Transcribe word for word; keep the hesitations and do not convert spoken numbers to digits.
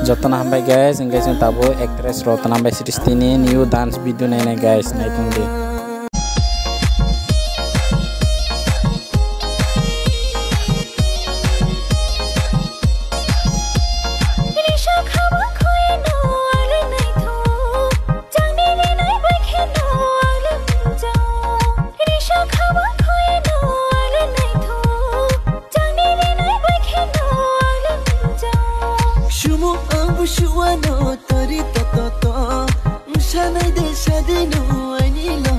Jotono hambai guys, hingke chwng tabuk actress Rotana bai Srishti ni new dance video nainai guys, naitong di. Sumo ang busuano tori to to to. Sanai de sadino ani lo.